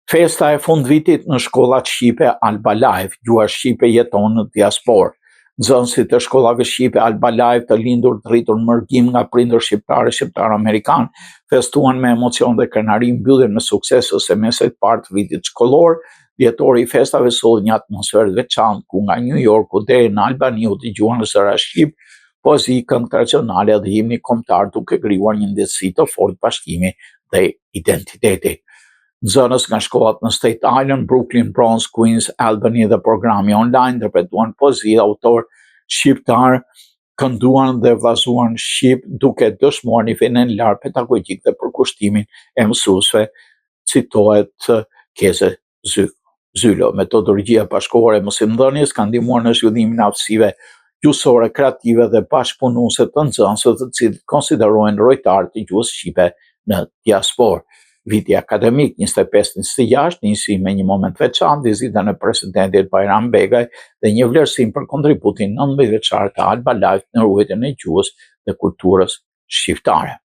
Festa e fundvitit në shkollat shqipe Alba Life, gjuha shqipe jeton në diasporë. Nxënësit e shkollave shqipe Alba Life të lindur të rritur në mërgim nga prindër shqiptarë e shqiptarë amerikanë, festuan me emocion dhe krenari mbylljen me sukses të semestrit të parë të vitit shkollor. Dhjetori i festave solli një atmosferë të veçantë ku nga New Yorku deri në Albani u dëgjuan zëra shqip, poezi, këngë tradicionale dhe himni kombëtar duke krijuar një ndjesi të fortë bashkimi dhe identiteti. Nxënës nga shkollat në Staten Island, Brooklyn, Bronx, Queens, Albany dhe programi online interpretuan poezi dhe autorë shqiptarë, kënduan dhe vallëzuan shqip duke dëshmuar nivelin e lartë pedagogjik dhe përkushtimin e mësuesve, citohet Keze Zylo. Metodologjia bashkëkohore e mësimdhënies ka ndihmuar në zhvillimin e aftësive gjuhësore, kreative dhe bashkëpunuese të nxënësve, të cilët konsiderohen rojtarë të gjuhës shqipe në diasporë. Viti akademik 25-26 nisi me një moment të veçantë, vizitën e presidentit Bajram Begaj dhe një vlerësim për kontributin 19 vjeçar të Alba Life në ruajtjen e gjuhës dhe kulturës shqiptare.